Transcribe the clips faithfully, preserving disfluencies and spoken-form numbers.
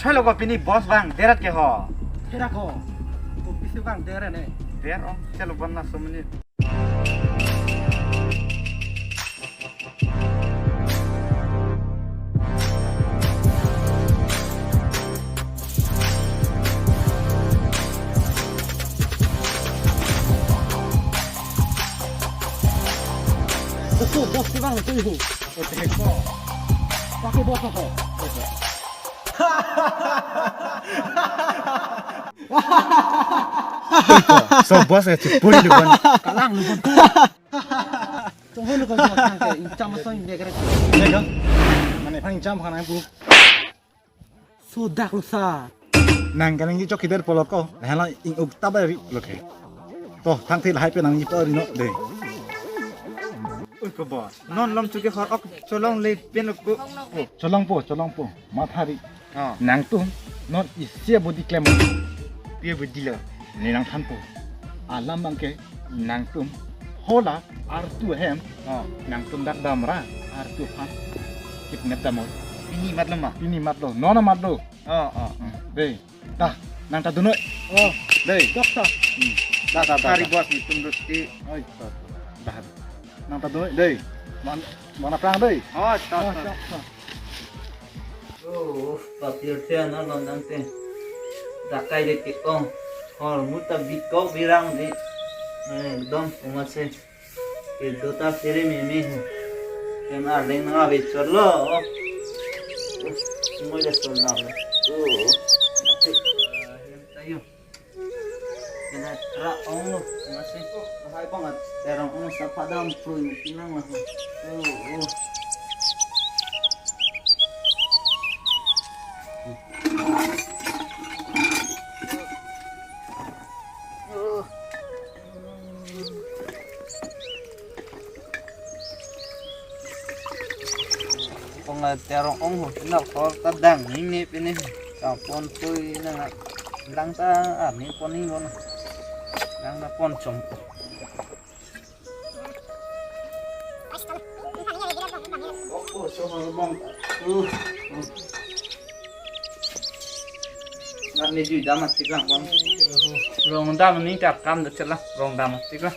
Hello ko pini boss bang derat ke ho. Kira ko. Ko pisi bang dere ne. Der ong, chalo bon na sumni. Oke, boss, bang, tuh. Oke, boss. Pakai boss apa? So boss ya, cipul lu kan. Kalang lu kan. Tunggu lu kan, boss, kan, kayak incam asal ini, kira. Ya kan? Mana paling incam kan aku. Sudah lu sa. Nang kalang di chok kider poloko. Hala ing uk tabari loke. Toh, thang thil hai pe nang ipo rino de. Ui ko boss. Non lom chuke hor ok cholong le pen ko. Cholong po, cholong po. Mathari. Ah. Nangtum non isi body klem. Pia body lo. Ne nangthanpo. Alam bangke nangtum hala artu hem. Ah. Nangtum dak damra artu aphan kidnap damlo. Pini matlo ma? Pini matlo. Non matlo. Ah, ah. Hmm. Dei. Dah, nang ta dunoi. Oh. Dei. Dokter. Hmm. Dah, dah, dah, hari dah. Boss ni tum dosti. Oi. Dah. Nang ta dunoi dei. Mon, mon aphrang dei. Oh, stop, oh, stop. Stop, stop. Oh, patir the na londang te. Dakai de tik ong. Hor muta bikok birang di. Eh, dom kumat se. Ke dota phere meme. Ken arleng na ave chorlo. Oh. Mo de sol na. Oh. Tayo. Kena ra ong lo, masih. Oh, hai banget. Terong ong sa padam pun pinang lah. Oh, oh. Oh. Kong la terong ong ho, na kor ta dang ning ne pini. Ka pon pui na nga. Lang ta arni pon ning bon. Lang ta pon chom. Oh, oh, so ha bang. Uh. Nat ni jui dam asik lang bang. Rong dam ni tap kam da chela. Rong dam asik lang.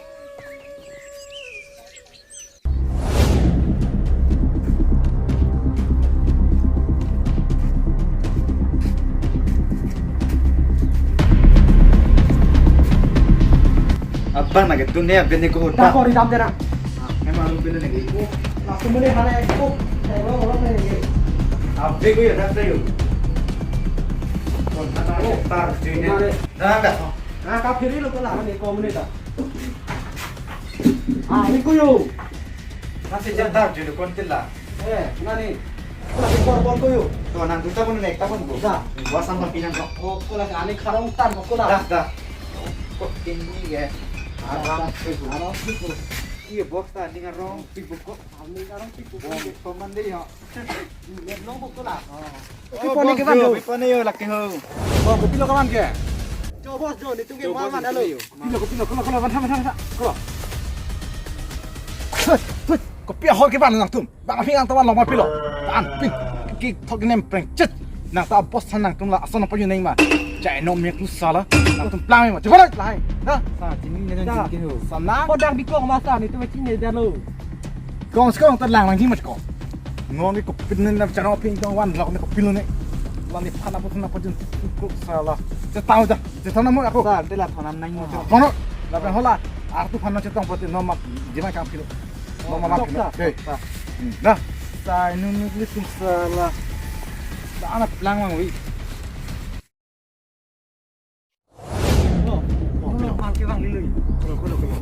Abang na ke dunia bini ko ta hota. Ko ri dam dera. Ah, memang lu pilih lagi. Oh, langsung boleh hana ko. Saya lo lo lagi. Abe ko ya dah tayo. Kon ta tar jine. Dah dah. Nah, ka phiri lo ko la ni ko mene ta. Ah, ni ko yo. Nasi jadar julu kontil la. Eh, nani? Ko lagi kor bon ko yo. To nang duta pon nek ta pon ko. Da. Wa sam ma pinang ko. Oh, ko lagi ani kharong tan ko la. Da, da. Ko tinggi ya. Arong pik. Arong pik. Iya, box ta ning arong pik ko. Ani arong pik ko. Bom ko man de ya. Net long ko la. Oh. Pi pon ke ban yo. Pi pon yo laki ho. Oh, kopi lo ke ban ke? Jo boss jo, netum ke jo, man boss, man alo yo. Kopi lo, kopi lo, kopi lo, kopi lo, ban, ban, ban, ban, kopi lo. Hut, hut, kopi ahor ke ban nangtum. Bang aphi nangtum ban long ma pilo. Tan pin. Ki thok nem preng chet. Nang ta boss san nangtum la ason apa yo neng ma. Jai nom mek lu sala. Nangtum plang ma. Coba lah hai. Nah. Sa chini ne. Da. Chini ke ho. Sana. Ko dang bikok masa netum chini dalo. Kong skong ta lang lang ji mas ko. Ngong ni kopi ne na channel pin tong wan lok ne kopi lo ne. Lan ni phana putna pajun ko sala. Chetang ja. Chetang na mo ako. Sa, tela thonam nang mo. Kono. La ben hola. Artu phana chetang pati no mak jima kam kilo. No mak kilo. Sa. Dei. Sa. Hmm. Nah. Sa inun ni sala. Da ana plang mang wi. Oh, oh, kulo, bang ke bang lilui. Kulo, kulo, kulo.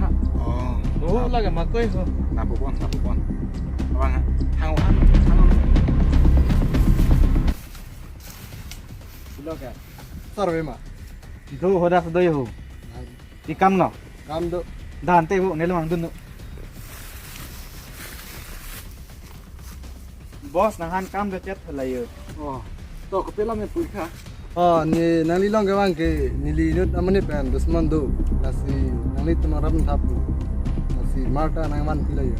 Ha. Oh. Oh, lagi makoi ho. Lapu pon, lapu pon. Abang, ha? Hang, hang, hang. Kulo ke? Sar ve ma. Do hodas do yo. Di kam no? Kam do. Dan te bu, nelo mang dun no. Boss, nang han kam do chet la yo. Oh. To, kopi alam me pui kha. Oh, ne nangli long ke bang ke neli inut amonit pen dusman do. Lasi nanglitum arap thap. Lasi mar ta nang man pila yo.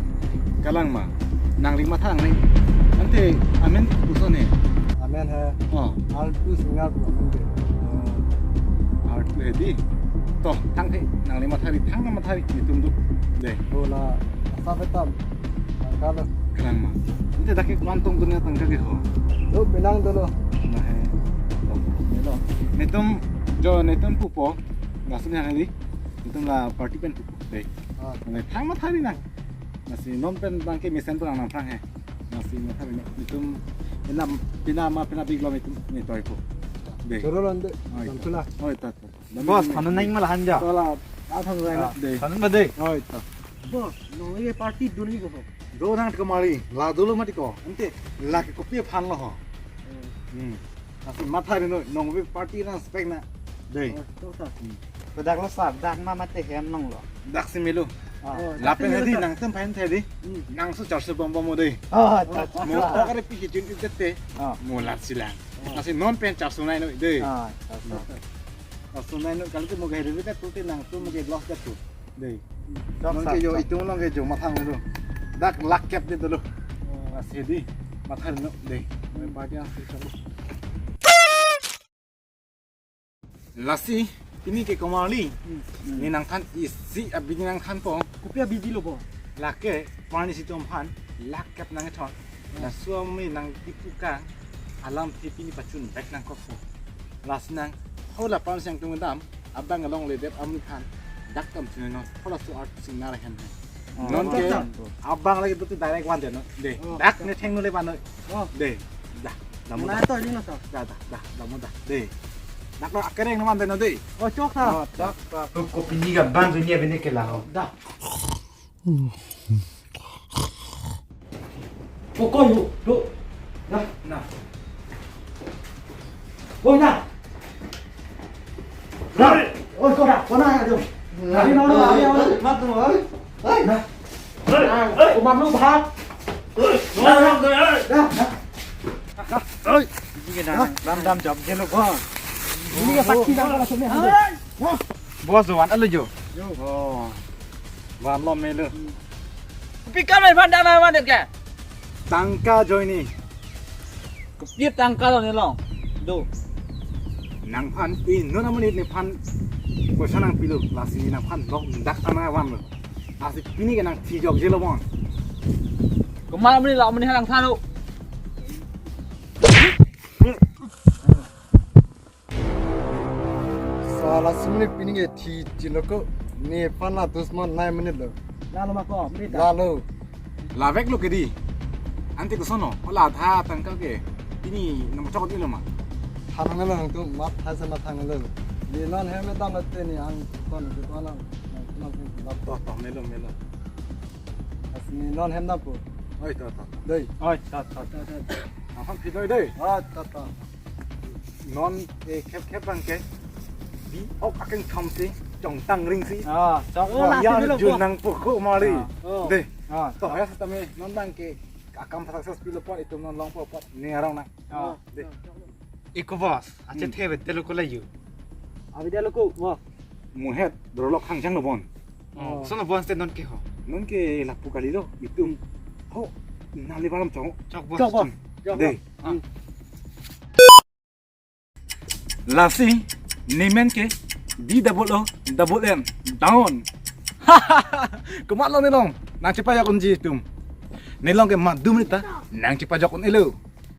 Kalang ma. Nangli mathang ni. Ante amen puso ne. Men he. Oh. Altu singer pu amen ke. Oh. Altu he di. To, thang he, nangli mathari, thang na mathari, netum do. Dei. Bola, asa betam. Tangka lo. Kerang ma. Ante dak ke kwan tong dunia tangka ke ho. Do pinang dolo. Na he. To, nelo. Netum, jo, netum pupo. Lason he di. Netum la party pen pupo. Dei. Ah. Nangli thang mathari nang. Lasi non pen bang ke mesen pen nang nangphrang he. Lasi mathari nang. Netum pina, pina ma pina big lo netum ne toi po. Dei. Choro ronde. Oi, Samsula. Oi, ta, ta. Boss, phanun nang ma la han ja. Tola, a thang rai na. Ah, dei. Phanun ba dei. Oi, ta. Boss, nong ye party dun-i ko ho? Do nang ko mari, la dolo mati ko. Ante, la ke kopi aphan lo ho. Hmm. Hmm. Lasi mathari non, nong ve party nang spek na. Dei. Oh, to, to. Hmm. Ko dak lo sir, dak ma mate hem nong lo. Dak si melo. Ah. Oh, lapen dak si melo, hedi sir. Nangtum phan hedi. Hmm. Nangso charso bom bom mo dei. Ah, to, to, mo sir. Pok are pi hijun ijat te. Ah. Mo lat silang. Ah. Lasi non pen charso nai noi dei. Ah, to, to. Charso nai noi kali ke mo gari rita tu te nangtum mo ke block ka tu. Dei. Chok, nong ke jo, chok. Itum nong ke jo mathang lo. Dak lak kep de dolo. Oh. Lasi hedi. Mathari non dei. Mo party ang si chok. Lasi, pini ke komarli. Hmm. Ne nangthan isi abidi nangthan po. Kopi abidi lo po? Lake, parni situm aphan, lak kep nangthon. Hmm. Laso ami nangkipu kang, alam phi pini pachun bek nangkok po. Lasi nang, hola parni siang tung dam, abang along le dep ami aphan, dak tam chun non, hola so art sing nara hen hen. Oh, non ke, betul. Abang lagi betul direct wan de non. Dei. Oh, dak betul. Ne theng nule ban noi. Oh. Dei. Dah. Damu dah. Mana to ini nasa? Dah, dah, dah, damu dah. Dei. Dak lo akereng naman de non dei. Oh, chok sa. Oh, dak, dak. Ko, kopi ni ga ban dunia bini ke la ho. Dah. Pokok yuk, duk. Dah. Nah. Oi, dah. Dah. Oi, kau dah. Kau dah, aduh. Lari, lari, lari, lari. Mat tu, oi. Oi. Dah. Oi, oi. Kau mat lu, bah. Oi. Dah, dah. Dah, dah. Oi. Ini kena dam dam jam je lo, bah. Ini ke sakti dah kalau sini. Oi. Wah. Bos, wan alo jo. Jo. Oh. Wan lo melo. Kopi kam aphan dana madet ke? Tangka ajoine. Kopi tangka lo ne long. Do. Nangphan i non amonit nephan poisa nangpilo, lasi nangphan lok dak ana wan lo. Lasi pini ke nangthi jok je lo bon. Komat amonit la amonit nangthan lo. Sala sumni pini ke thi chiloko, nephan la dusman nai amonit lo. Lalo ma ko, amonit ta? Lalo. Lavek lo ke di. Ante koson lo, hola adha tangka ke. Pini nangpachok-ilo ma? Thangnelo nangtum, mat thai se mat thangnelo. Ne non hem dam te ne angkon ke ko nang. To, to, melo, melo. Lasi ne non hem dampo. Oi, to, to. Dei. Oi, to, to, to, to. Aphan phi noi dei. Ah, to, to. Non, eh, khep khep bang ke. Bi ok akeng chom si, chong tang ring si. Ah, chok. Oh, ya, lasi bilo jun po. Nang poko mari. Ah. Oh. Dei. Ah. To, ya, setame non bang ke akam success pilo apot, itum non longpo apot, ne arong nang. Ah. Dei. Iko bos, ache, hmm, the bete lo ko la yu. Abi dia lo ko, bos. Muhet, dorlok hang jang lo bon. Oh. Koson lo bon state non ke ho. Non ke lapu kali lo, itum. Ho, nali baram chong. Chok bos. Chok bos. Chok bos. Dei. Ah. Lasi, ne men ke, D double O, double N, down. Komat lo ne long, nangchepajok unji itum. Ne long ke madum nita, nangchepajok un-elo.